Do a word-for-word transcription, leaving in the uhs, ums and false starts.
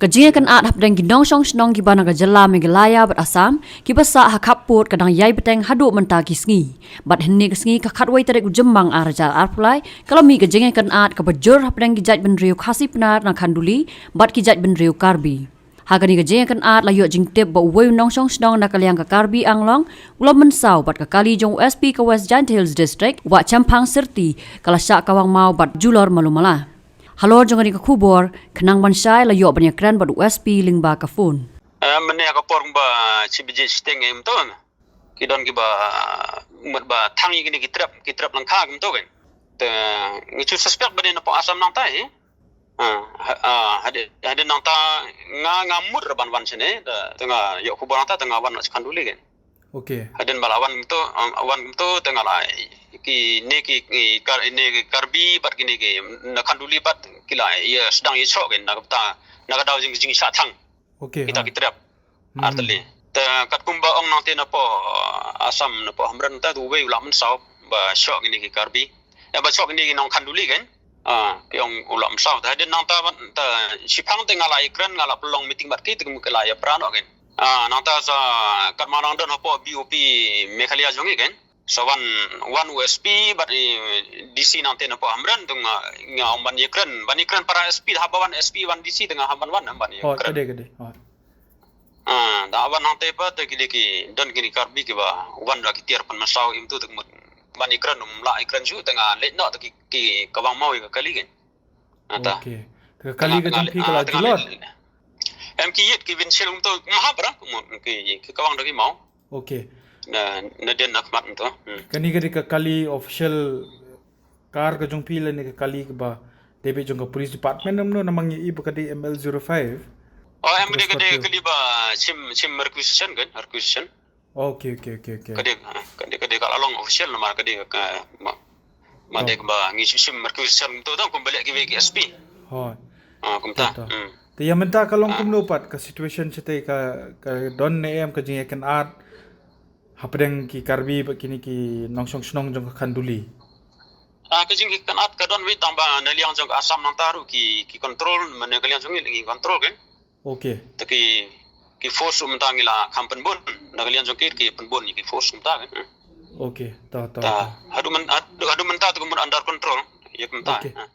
Ka jingïakynad hapdeng ki nongshong shnong kiba na ka jylla Meghalaya bad Assam kiba sah ha khappud ka dang ïai bteng haduh mynta ki sngi. Bad hynne ka sngi ka khatwei tarik u Jymmang ar hajar arphew lai ka la mih ka jingïakynad kaba jur hapdeng ki jaitbynriew Khasi Pnar na Khanduli bad ki jaitbynriew Karbi. Ha kane ka jingïakynad la ïoh jingtip ba uwei u nongshong shnong na ka liang ka Karbi Anglong u la mynsaw bad ka kali jong u S P ka West Jaintia Hills District, Wah Chemphang Syrti, ka la shah kawang maw bad julor malu mala. Halor jong kane ka khubor, khnang ban shai la ïoh ban ïakren bad u S P lyngba ka phone. Eh, mynne ha ka por ba shi baje shiteng em to. Ki don kiba mut ba thang ïa kine ki trep, ki trep lyngkha kumto kan. Te ngi chu suspect ba dei na pok Assam nangta hi. Ah, ha, ah, hadien, hadien nangta nga, nga mut ra ban wan shane, te, te nga ïoh khubor nangta te nga wan na Khanduli kan. Okay. Hadien ba la wan kumto, ah, wan kumto te nga la kine ki, ki Kar-, kine ki Karbi bad kine ki na Khanduli bad ki la ïa sdang ïa shoh kan na ka bynta, na ka daw jing, jingshah thang. Okay, kita ha. Kita ki trep. Hmm. Artylli. Te katkum ba ong nangta na pok, uh, Assam na pok Hamren ta tu wei u la mynsaw ba shoh kine ki Karbi. Ya ba shoh kine ki nong Khanduli kan. Ah, ki ong u la mynsaw. Te hadien nangta ban, te shiphang te nga la ïakren, nga la pynlong meeting bad ki te ki la ïapra noh kan. Ah, nangta sa katba nang don hapoh B O P Meghalaya jong ngi kan. Sa wan, wan u S P bad i D C nangta na pok Hamren te nga, nga ong ban ïakren, ban ïakren para S P, haba wan S P wan D C te nga hap ban wan, ban ïakren. Oh, ka dei, ka dei. Oh. Ah, da wan nangta pat te ki dei ki don kine ki Karbi kiba wan da ki tiar pynmynsaw im tu te mut ban ïakren um lah ïakren shuh te nga leit noh te ki, ki kawang maw ïa ka kali kan. Nangta. Okay. Te ka kali ka jong phi ka la julor? Em ki ïit ki windshielding to mahap ra, ki, ki kawang da ki maw. Okay. Na, na dien na khmat to. Hmm. Kane ka dei ka kali official car ka jong phi lane ka kali kaba dei beit jong ka police department namar ngi i ba ka dei M L zero five. Oh, em ka dei, ka dei ka kali ba shim, shim requisition kan, requisition. Okay, okay, okay, okay. Ka dei, ah, ka dei, ka dei ka la long official namar ka dei ka ma, ma dei ba ngi shim requisition to dang kum ba leh kiwei ki S P. Hooid. Ah, kumta. Hmm. Te ïa mynta ka long kumno pat ka situation shatei, ka, ka don ne em ka jingïakynad hapdeng ki Karbi bad kine ki nongshong shnong jong ka Khanduli? Ah, ka jingïakynad ka don wei tang ba na liang jong ka Assam nangta ruh ki, ki control, mynne ka liang jong ngi ngi control kan. Okay. Te ki, ki force ruh mynta ngi la kham pynbun, na ka liang jong ki ki pynbun ki force mynta kan. Okay, ta, ta, ta. Haduh myn-, haduh, haduh mynta te ka mut under control. Ïa kumta. Okay. Ah.